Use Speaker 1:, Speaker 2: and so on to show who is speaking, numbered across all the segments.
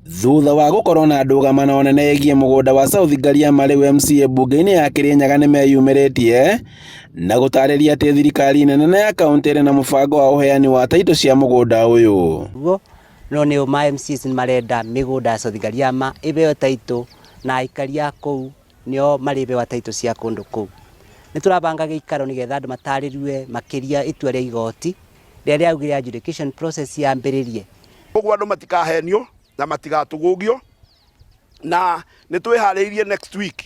Speaker 1: Thutha wa gũkorwo na ndũgamano nene ĩgiĩ mũgũnda wa South Ngariama rĩu MCA mbunge-inĩ ya Kĩrĩnyaga nĩmeyumĩrĩtie na gũtarĩria atĩ thirikari nene na ya kauntĩ ĩrĩ na mũbango wa ũheani wa taitũ cia mũgũnda ũyũ.
Speaker 2: Guo no nĩ ma MCAs nĩ marenda mĩgũnda ya South Ngariama ĩheo taitũ na aikari a kũu nĩo marĩhewa taitũ cia kũndũ kũu. Nĩ tũrabanga gĩikaro nĩgetha andũ matarĩrue makĩria itua rĩa igoti rĩrĩa rĩaugire adjudication process yambĩrĩrie.
Speaker 3: Koguo andũ matikahenio na matigatũgũgio na nĩ twĩharĩirie next week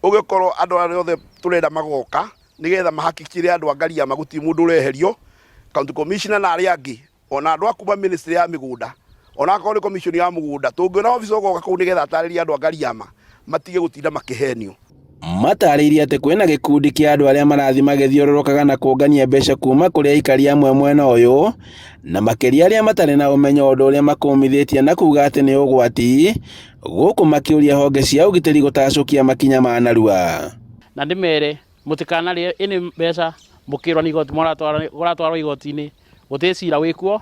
Speaker 3: ũgĩkorwo andũ arĩa othe tũrenda magoka nĩgetha mahakikire andũ a Ngariama gũtirĩ mũndũ ũreherio, county commissioner na arĩa angĩ ona andũ a kuma ministry ya mĩgũnda ona akorwo nĩ commission ya mũgũnda tũngĩona officer ũgoka kũu nĩgetha atarĩrie andũ a Ngariama matige gũtinda makĩhenio.
Speaker 1: Matarĩirie atĩ kwĩna gĩkundi kĩa andũ arĩa marathiĩ magĩthiũrũrũkaga na kũngania mbeca kuma kũrĩ aikari amwe mwena ũyũ, na makĩria arĩa matarĩ na ũmenyo ũndũ ũrĩa makũmithĩtie na kuga atĩ nĩ ũgwati, gũkũ makĩũria honge cia ũgitĩri gũtacũkia makinya ma narua.
Speaker 4: Na ndĩmere mũtikanarĩe ĩnĩ mbeca mũkĩrwo nĩ igoti mũratwarwo igoti-inĩ, gũtirĩ cira wĩkuo,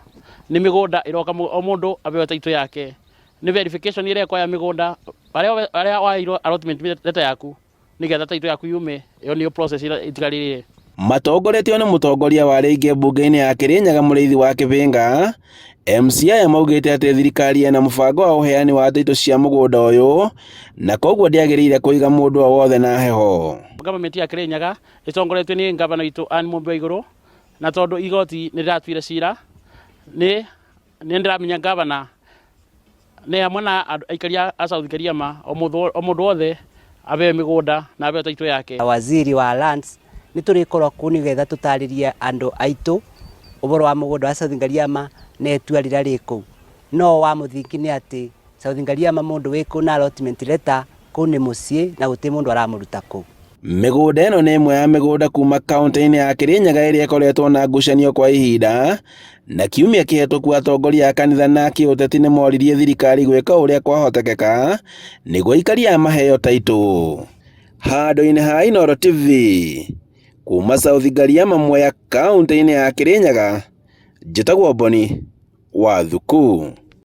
Speaker 4: nĩ mĩgũnda ĩroka o mũndũ aheo title yake. Nĩ verification ĩrekwo ya mĩgũnda arĩa arĩa waheirwo allotment letter yaku nĩgetha title yaku yume, ĩyo nĩyo process ĩrĩa ĩtigarĩire.
Speaker 1: Matongoretio nĩ mũtongoria wa rĩngĩ mbunge-inĩ ya Kĩrĩnyaga Mũrĩithi wa Kĩbĩnga, MCA aya maugĩte atĩ thirikari ĩna mũbango wa ũheani wa taitũ cia mũgũnda ũyũ na koguo ndĩagĩrĩire kũiga mũndũ o wothe na heho.
Speaker 4: Government ya Kĩrĩnyaga ĩtongoretio nĩ ngavana witũ Anne Mũmbi wa Igũrũ, na tondũ igoti nĩ rĩratuire cira nĩ nĩ ndĩramenya ngavana nĩ hamwe na aikari a South Keriama o mũndũ wothe aheo mĩgũnda na aheo title yake.
Speaker 2: Waziri wa Lands nĩ tũrĩkorwo kũu nĩgetha tũtarĩrie andũ aitũ ũhoro wa mũgũnda wa South Ngariama na itua rĩrĩa rĩ kũu. No wa mũthingi nĩ atĩ South Ngariama mũndũ wĩ kũu na allotment letter kũu nĩ mũciĩ na gũtirĩ mũndũ aramũruta kũu.
Speaker 1: Mĩgũnda ĩno nĩ ĩmwe ya mĩgũnda kuma kaunti-inĩ ya Kĩrĩnyaga ĩrĩa ĩkoretwo na ngucanio kwa ihinda, na kiumia kĩhetũku atongoria a kanitha na kĩũteti nĩ moririe thirikari gwĩka ũrĩa kwahotekeka nĩguo aikari aya maheo taitũ. Handũ-inĩ ha Inooro TV, kuma South Ngariama Mwea kaunti-inĩ ya Kĩrĩnyaga, njĩtagwo Boni wa Thuku.